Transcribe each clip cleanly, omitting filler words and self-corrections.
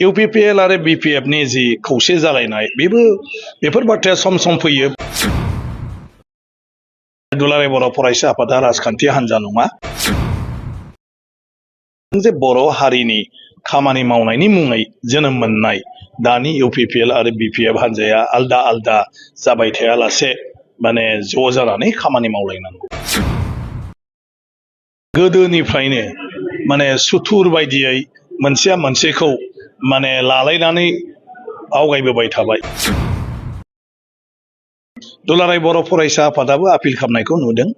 UPPL आरो बिपिएफनि जि खौसे जालायनाय बेफोर बाथ्राया सम सम फैयो। दुलाराय बर' फरायसा आफादा राजखान्थि हान्जा नङा। जे बर' हारिनि खामानि मावनायनि मुङै जोनोम मोननाय दानि इउपिपिएल आरो बिपिएफ हान्जाया आलदा आलदा जाबाय थायालासे माने ज' जानानै खामानि मावलायनांगौ। गोदोनिफ्रायनो माने सुथुर बायदियै मोनसेया मोनसेखौ माने लालायनानै आवगायबोबाय थाबाय। दुलाराय बर' फरायसा आफादाबो आपिल खालामनायखौ नुदों।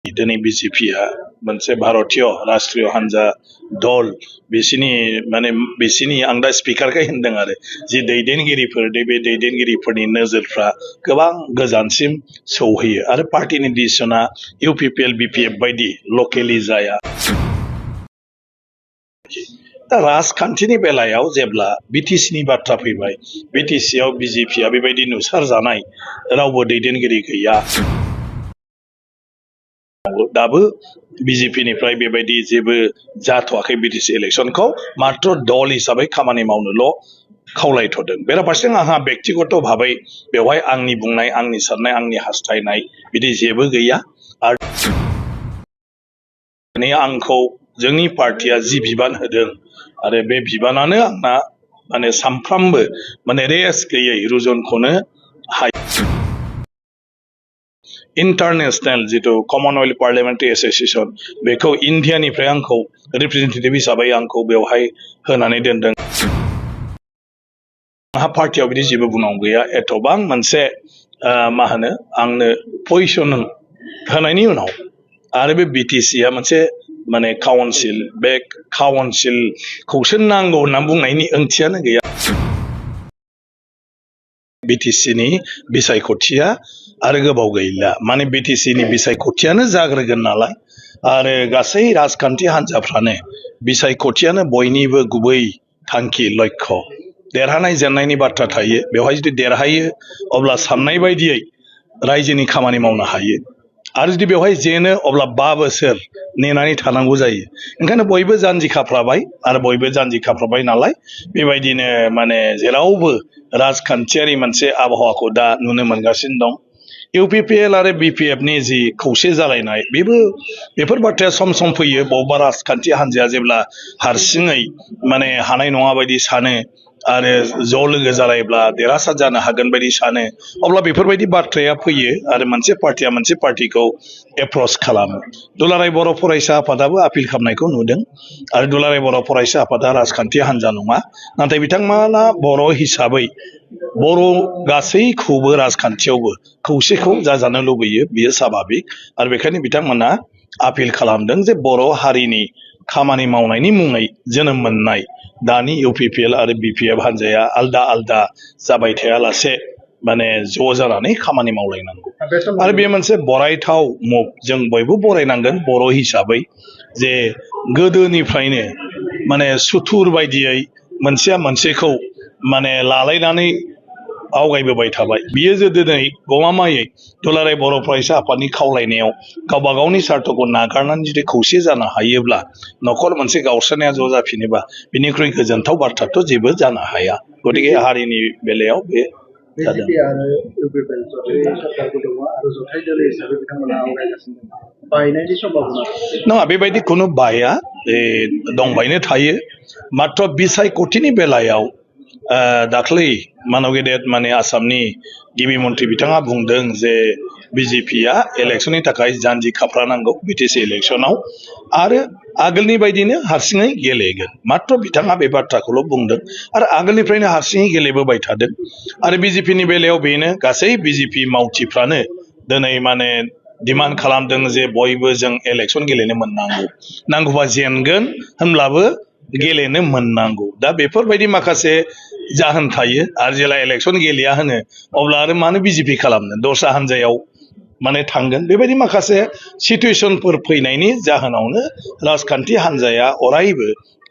दिनै बिजेपिआ मोनसे भारतीय राष्ट्रीय हान्जा दल बिसिनि आं दा स्पिकारखाय होनदों आरो जि दैदेनगिरिफोर बे दैदेनगिरिफोरनि नोजोरफ्रा गोबां गोजानसिम सौहैयो आरो पार्टीनि डिसिसना इउपिपिएल बिपिएफ बायदि लकेलि जाया। दा राजखान्थिनि बेलायाव जेब्ला बिटिसिनि बाथ्रा फैबाय, बिटिसिआव बिजेपिआ बेबायदि नुसारजानाय रावबो दैदेनगिरि गैया। दाबो बिजेपिनिफ्राय बेबायदि जेबो जाथ'वाखै। बिटिसि इलेक्शनखौ मात्र दल हिसाबै खामानि मावनोल' खावलायथ'दों। बेराफारसेथिं आंहा बेक्तिगत भाबै बेवहाय आंनि बुंनाय, आंनि साननाय, आंनि हास्थायनाय बिदि जेबो गैया। आरो आंखौ जोंनि पार्टीया जि बिबान होदों आरो बे बिबानानो आंना माने सामफ्रामबो माने रेस्ट गैयै रुजुनखौनो हाया। इन्टारनेशनेल जिथु कमनवेल्थ पार्लियामेन्टारि एसोसिएशन बेखौ इन्डियानिफ्राय आंखौ रिप्रेजेन्टेटिभ हिसाबै आंखौ बेवहाय होनानै दोनदों। आंहा पार्टीयाव बिदि जेबो बुंनांगौ गैया। एथबां मोनसे आंनो पजिसन होनायनि उनाव आरो बे बिटिसिआ मोनसे माने काउन्सिल, बे काउन्सिलखौसो नांगौ होनना बुंनायनि ओंथियानो गैया। बिटिसिनि बिसायख'थिया आरो गोबाव गैला। माने बिटिसिनि बिसायख'थियानो जाग्रोगोन नालाय आरो गासै राजखान्थि हान्जाफ्रानो बिसायख'थियानो बयनिबो गुबै थांखि लक्ष्य। देरहानाय जेननायनि बाथ्रा थायो। बेवहाय जुदि देरहायो अब्ला साननाय बायदियै रायजोनि खामानि मावनो हायो आरो जुदि बेवहाय जेनो अब्ला 5 बोसोर नेनानै थानांगौ जायो। ओंखायनो बयबो जानजि खाफ्राबाय नालाय बेबायदिनो माने जेरावबो राजखान्थियारि मोनसे आबहावाखौ दा नुनो मोनगासिनो दं। इउपिपिएल आरो बिपिएफनि जि खौसे जालायनाय बेफोर बाथ्राया सम सम फैयो। बबेबा राजखान्थि हान्जाया जेब्ला हारसिङै माने हानाय नङा बायदि सानो आरो ज' लोगो जालायब्ला देरहासार जानो हागोन बायदि सानो, अब्ला बेफोरबायदि बाथ्राया फैयो आरो मोनसे पार्टीया मोनसे पार्टीखौ एप्रच खालामो। दुलाराय बर' फरायसा आफादाबो आपिल खालामनायखौ नुदों आरो दुलाराय बर' फरायसा आफादा राजखान्थि हान्जा नङा। नाथाय बिथांमोना बर' हिसाबै बर' गासैखौबो राजखान्थियावबो खौसेखौ जाजानो लुबैयो, बियो स्वाभाबिक। आरो बेखायनो बिथांमोना आपिल खालामदों जे बर' हारिनि खामानि मावनायनि मुङै जोनोम मोननाय दानि इउपिपिएल आरो बिपिएफ हान्जाया आलदा आलदा जाबाय थायालासे माने ज' जानानै खामानि मावलायनांगौ। आरो बे मोनसे बरायथाव मुभ। जों बयबो बरायनांगोन बर' हिसाबै जे गोदोनिफ्रायनो माने सुथुर बायदियै मोनसेया मोनसेखौ माने लालायनानै आवगायबोबाय थाबाय। बियो जे दिनै गमामायै दुलाराय बर' फरायसा आफादनि खावलायनायाव गावबा गावनि सार्थखौ नागारनानै जुदि खौसे जानो हायोब्ला, न'खर मोनसे गावस्रानाया ज' जाफिनोबा बिनिख्रुइ गोजोनथाव बाथ्राथ' जेबो जानो हाया। गतिके हारिनि बेलायाव बे जादों। नङा, बेबायदि खुनु बाया दंबायनो थायो। मात्र बिसायख'थिनि बेलायाव दाख्लै मानव गेदेर माने आसामनि गिबि मन्थ्रि बिथाङा बुंदों जे बिजेपिआ इलेक्शननि थाखाय जानजि खाफ्रानांगौ बिटिसि इलेक्शनाव आरो आगोलनि बायदिनो हारसिङै गेलेगोन। मात्र बिथाङा बे बाथ्राखौल' बुंदों आरो आगोलनिफ्रायनो हारसिङै गेलेबोबाय थादों। आरो बिजेपिनि बेलायाव बेनो, गासै बिजेपि मावथिफ्रानो दिनै माने डिमान्ड खालामदों जे बयबो जों इलेक्शन गेलेनो मोननांगौ, नांगौबा जेनगोन होनब्लाबो गेलेनो मोननांगौ। दा बेफोरबायदि माखासे जाहोन थायो आरो जेला इलेक्शन गेलेया होनो अब्ला आरो मानो बिजेपि खालामनो, दस्रा हान्जायाव माने थांगोन। बेबायदि माखासे सिटुएशनफोर फैनायनि जाहोनावनो राजखान्थि हान्जाया अरायबो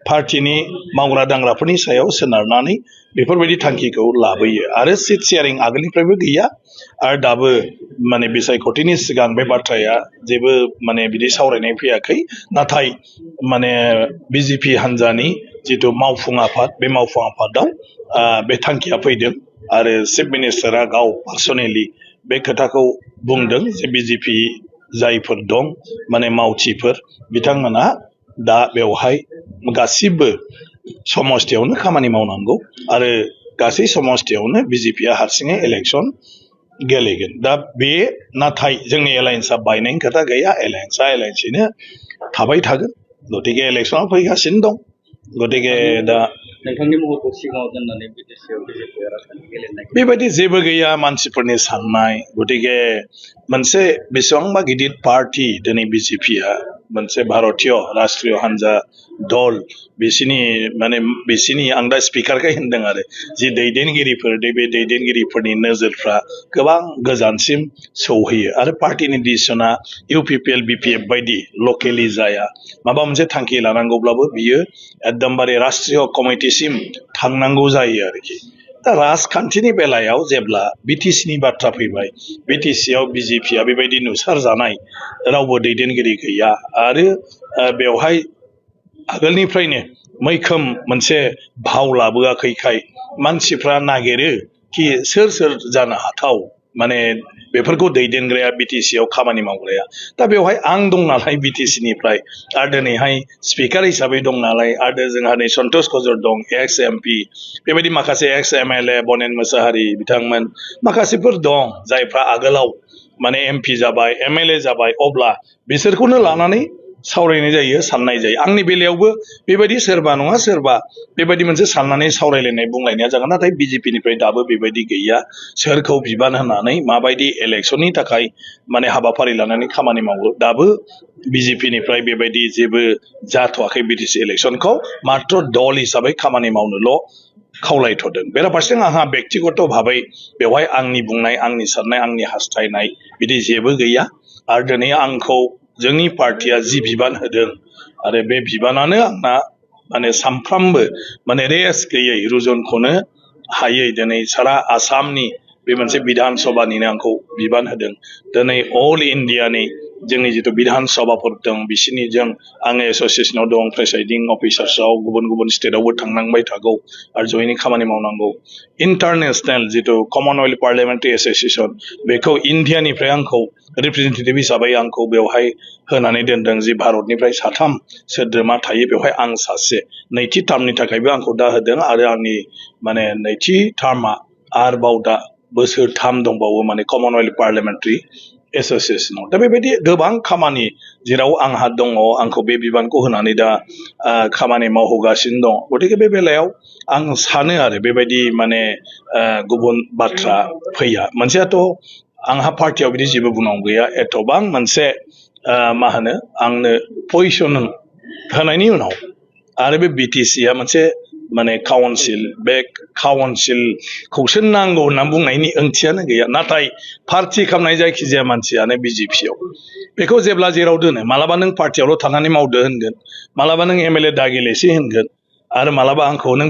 पार्टीनि मावग्रा दांग्राफोरनि सायाव सोनारनानै बेफोरबायदि थांखिखौ लाबोयो। आरो सिट शेयारिं आगोलनिफ्रायबो गैया आरो दाबो माने बिसायख'थिनि सिगां बे बाथ्राया जेबो माने बिदि सावरायनाय फैयाखै। नाथाय माने बिजेपि हान्जानि जितु मावफुं आफाद बे मावफुं आफादाव बे थांखिया फैदों आरो चिफ मिनिस्टारा गाव पार्सनेलि बे खोथाखौ बुंदों जे बिजेपि जायफोर दं माने मावथिफोर बिथांमोना दा बेवहाय गासिबो समस्थियावनो खामानि मावनांगौ आरो गासै समस्थियावनो बिजेपिया हारसिङै इलेक्सन गेलेगोन दा बे नाथाय जोंनि एलायन्सआ बायनायनि खोथा गैया एलायन्सआ एलायन्सैनो थाबाय थागोन गतिके इलेक्सना फैगासिनो दं गतिके दा नोंथांनि महरखौ सिगाङाव दोननानै बिटिसिआव बिजेपिआ राजखान्थि गेलेनाय बेबायदि जेबो गैया मानसिफोरनि साननाय गतिके मोनसे बेसेबांबा गिदिर पार्टी दिनै बिजेपिआ मोनसे भारतीय राष्ट्रीय हान्जा दल बिसिनि आं दा स्पिकारखाय होनदों आरो जि दैदेनगिरिफोर बे दैदेनगिरिफोरनि नोजोरफ्रा गोबां गोजानसिम सौहैयो आरो पार्टीनि डिसिसना इउपिपिएल बिपिएफ बायदि लकेलि जाया माबा मोनसे थांखि लानांगौब्लाबो बियो एकदमबारे राष्ट्रीय कमिटिसिम थांनांगौ जायो आरोखि दा राजखान्थिनि बेलायाव जेब्ला बिटिसिनि बाथ्रा फैबाय बिटिसिआव बिजेपिआ बेबायदि नुसारजानाय रावबो दैदेनगिरि गैया आरो बेवहाय आगोलनिफ्रायनो मैखोम मोनसे भाव लाबोआखैखाय मानसिफ्रा नागिरो कि सोर जानो हाथाव माने बेफोरखौ दैदेनग्राया बिटिसिआव खामानि मावग्राया दा बेवहाय आं दं नालाय बिटिसिनिफ्राय आरो दिनैहाय स्पिकार हिसाबै दं नालाय आरो जोंहा नै सन्तोष कजर दं एक्स एमपि बेबायदि माखासे एक्स एमएलए बनेन मोसाहारि बिथांमोन माखासेफोर दं जायफ्रा आगोलाव माने एमपि जाबाय एमएलए जाबाय अब्ला बिसोरखौनो लानानै सावरायनाय जायो साननाय जायो आंनि बेलायावबो बेबायदि सोरबा नङा सोरबा बेबायदि मोनसे साननानै सावरायलायनाय बुंलायनाया जागोन नाथाय बिजेपिनिफ्राय दाबो बेबायदि गैया सोरखौ बिबान होनानै माबायदि इलेक्सननि थाखाय माने हाबाफारि लानानै खामानि मावो दाबो बिजेपिनिफ्राय बेबायदि जेबो जाथ'वाखै बिटिसि इलेक्सनखौ मात्र दल हिसाबै खामानि मावनोल' खावलायथ'दों बेराफारसेथिं आंहा बेक्तिगत भाबै बेवहाय आंनि बुंनाय आंनि साननाय आंनि हास्थायनाय बिदि जेबो गैया आरो दिनै आंखौ जोंनि पार्टीया जि बिबान होदों आरो बे बिबानानो आंना माने सामफ्रामबो माने रेस गैयै रुजुनखौनो हायै दिनै सारा आसामनि बे मोनसे बिधान सभानिनो आंखौ बिबान होदों दिनै अल इन्डियानि जोंनि जितु बिधान सभाफोर दं बिसिनिजों आङो एस'सियेसनाव दं प्रेसाइडिं अफिसार्सआव गुबुन गुबुन स्टेटआवबो थांनांबाय थागौ आरो जयैनो खामानि मावनांगौ इन्टारनेशनेल जितु कमनवेल्थ पार्लियामेन्टारि एस'सियेसन बेखौ इन्डियानिफ्राय आंखौ रिप्रेजेन्टेटिभ हिसाबै आंखौ बेवहाय होनानै दोनदों जि भारतनिफ्राय 3 सोद्रोमा थायो बेवहाय आं सासे नैथि टार्मनि थाखायबो आंखौ दा होदों आरो आंनि माने नैथि टार्मआ आरोबाव दा बोसोरथाम दंबावो माने कमनवेल्थ पार्लियामेन्टारि एस'सियेसनाव दा बेबायदि गोबां खामानि जेराव आंहा दङ आंखौ बे बिबानखौ होनानै दा खामानि मावहोगासिनो दं गतिके बे बेलायाव आं सानो आरो बेबायदि माने गुबुन बाथ्रा फैया मोनसेयाथ' आंहा पार्टियाव बिदि जेबो बुंनांगौ गैया एथबां मोनसे मा होनो आंनो पजिसन होनायनि उनाव आरो बे बिटिसिआ मोनसे माने काउन्सिल बे काउन्सिलखौसो नांगौ होनना बुंनायनि ओंथियानो गैया नाथाय पार्टि खालामनाय जायखिजाया मानसियानो बिजेपिआव बेखौ जेब्ला जेराव दोनो मालाबा नों पार्टियावल' थानानै मावदो होनगोन मालाबा नों एमएलए दागिलेसि होनगोन आरो मालाबा आंखौ नों